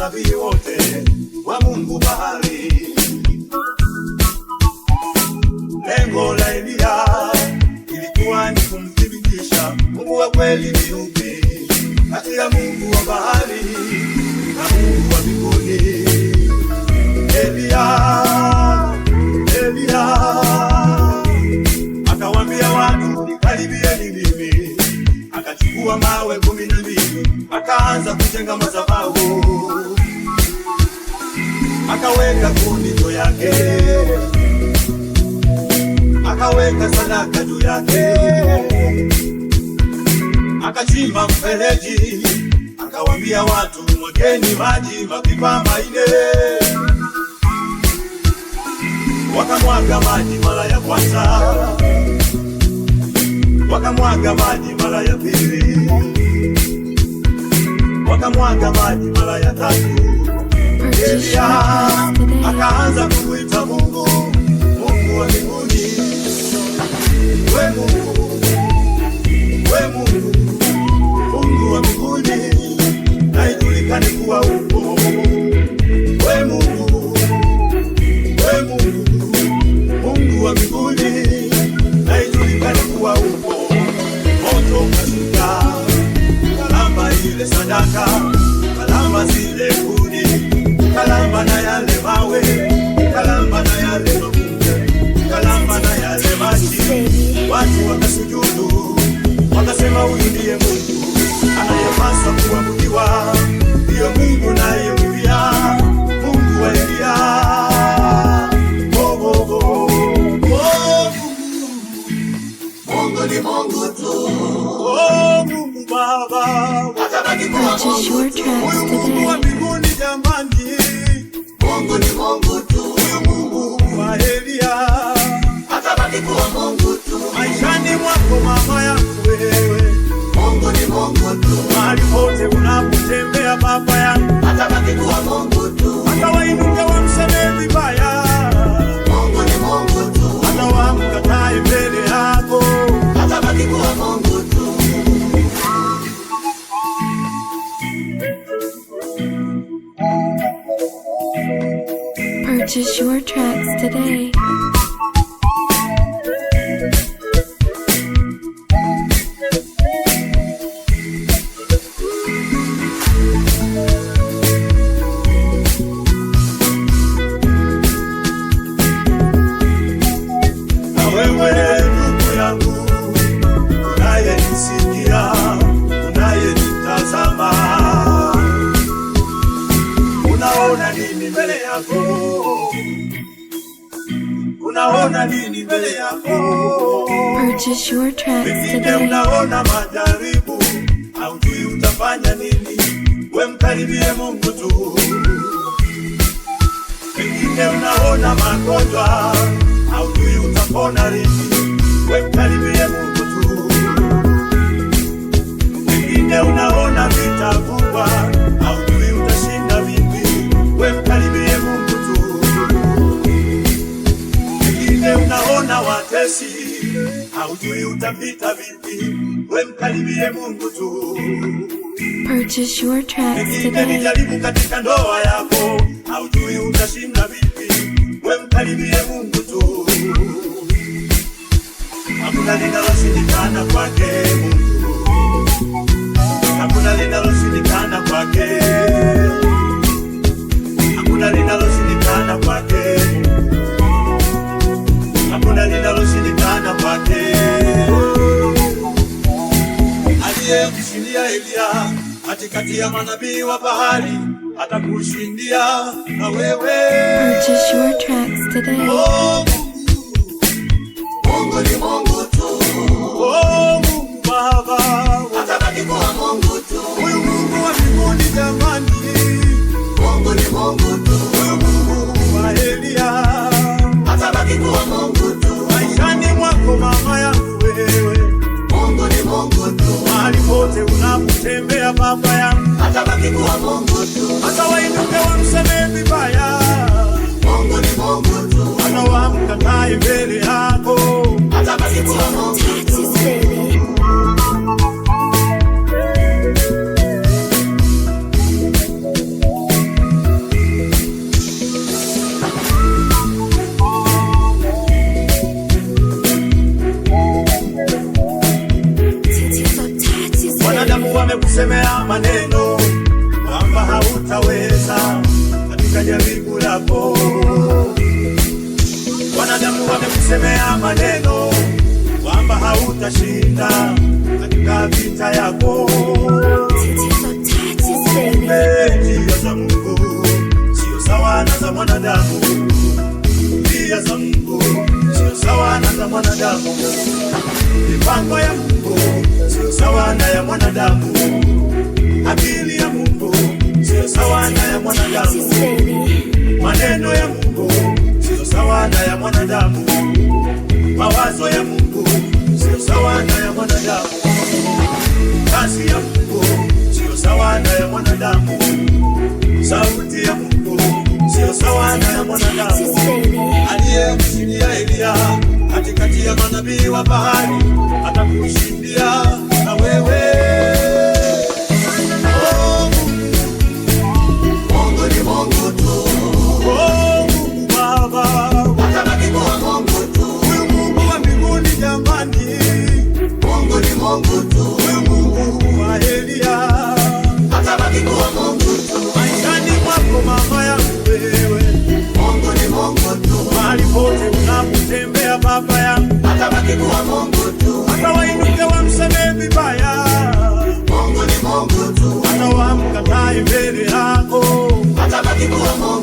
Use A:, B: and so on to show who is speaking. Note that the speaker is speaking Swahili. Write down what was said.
A: manabii wote wa Mungu bahari. Lengo la Eliya ilikuwa ni kumthibitisha Mungu wa kweli ni yupi kati ya Mungu wa bahari na Mungu wa mbinguni. Eliya, Eliya akawambia watu, nikaribieni mimi. Akachukua mawe 12 akaanza kujenga madhabahu, akaweka kuni juu yake, akaweka sadaka juu yake, akachimba mfereji, akawambia watu, mwageni maji mapipa 4. Wakamwaga maji mara ya kwanza, wakamwaga maji mara ya pili, wakamwaga maji mara ya tatu.
B: Purchase your
A: Eliya
B: tracks today.
A: akaanza kumwita Mungu, Mungu wa mbinguni. We Mungu, we Mungu, Mungu wa mbinguni, na ijulikane kuwa upo. We Mungu, we Mungu, Mungu wa mbinguni, na ijulikane kuwa upo. Moto ukashuka, kalamba ile sadaka, kalamba zile kuni, kalamba na yale mawe, kalamba na yale magungu, kalamba na yale maji. Watu wakasujudu, wakasema huyu ndiye Mungu anayepaswa kuabudiwa, ndiyo Mungu nayemwimbia, Mungu wa Eliya. Oh, oh, oh. Oh, Mungu ni Mungu tu. Oh, Mungu Baba, atabaki kuwa
B: Purchase
A: Mungu
B: your
A: tu.
B: tracks
A: Huyu Mungu wa
B: today.
A: mbinguni jamani, Mungu ni Mungu tu. Huyu Mungu wa Eliya atabaki kuwa Mungu tu. Maishani mwako mama yangu wewe, Mungu ni Mungu tu. Mahali pote unapotembea baba yangu, atabaki kuwa Mungu tu. Hata wainuke wamsemee vibaya, Mungu ni Mungu tu. Hata wamkatae mbele yako, atabaki kuwa Mungu tu.
B: Purchase your tracks today.
A: Na wewe ndugu yangu unayenisikia, unayenitazama, unaona nini mbele yako? Unaona nini mbele yako?
B: Purchase your tracks
A: Pengine
B: today.
A: unaona majaribu, haujui utafanya nini. We mkaribie Mungu tu. Pengine unaona magonjwa, haujui utapona lini. We mkaribie Mungu tu. Pengine unaona vita kubwa, haujui utashinda vipi. We mkaribie Mungu tu. Pengine unaona watesi, haujui utapita vipi. We mkaribie Mungu tu.
B: Purchase your tracks
A: Pengine ni
B: today.
A: jaribu katika ndoa yako, haujui utashinda vipi. We mkaribie Mungu tu. Hakuna linaloshindikana kwake Mungu, hakuna linaloshindikana kwake, hakuna linaloshindikana kwake Mungu, hakuna linaloshindikana kwake. Aliyemshindia Eliya katikati ya manabii wa bahari atakushindia na wewe.
B: Purchase your tracks today.
A: Oh, Mungu ni Mungu tu. Oh, Mungu Baba, atabaki kuwa Mungu tu. Huyu Mungu wa mbinguni jamani, Mungu ni Mungu tu. Huyu Mungu wa Eliya atabaki kuwa Mungu tu. Maishani mwako mama yangu wewe, Mungu ni Mungu tu. Mahali pote unapotembea baba yangu, atabaki kuwa Mungu tu. Hata wainuke wamsemee vibaya, Mungu ni Mungu tu. Hata wamkatae mbele yako, atabaki kuwa Mungu tu.
B: Taxes, baby.
A: Wamekusemea maneno kwamba hautaweza katika jaribu lako. Wanadamu wamekusemea maneno kwamba hautashinda katika vita yako.
B: Titizo touches, baby.
A: Njia za Mungu sio sawa na za mwanadamu. Njia za Mungu sio sawa na za mwanadamu. Mipango ya Mungu sio sawa na ya mwanadamu. Akili ya Mungu sio sawa na ya
B: Touches,
A: mwanadamu.
B: baby.
A: Maneno ya Mungu sio sawa na ya mwanadamu. Mawazo ya Mungu sio sawa na ya mwanadamu. Kazi ya Mungu sio sawa na ya mwanadamu. Sauti ya Mungu sio sawa na ya
B: Touches,
A: mwanadamu.
B: baby.
A: Aliyemshindia Eliya katikati ya manabii wa Baali atakushindia na wewe. Oh,
C: Mungu ni Mungu tu,
A: oh, Mungu Baba,
C: atabaki kuwa Mungu tu.
A: huyu Mungu wa mbinguni jamani,
C: Mungu ni Mungu tu,
A: huyu Mungu wa Eliya
C: atabaki kuwa Mungu tu.
A: maishani mwako mama yangu wewe,
C: Mungu ni Mungu tu,
A: mahali pote unapotembea baba yangu,
C: atabaki kuwa Mungu tu.
A: hata wainuke wamsemee vibaya,
C: Mungu ni Mungu tu,
A: hata wamkatae mbele yako.
C: atabaki kuwa Mungu.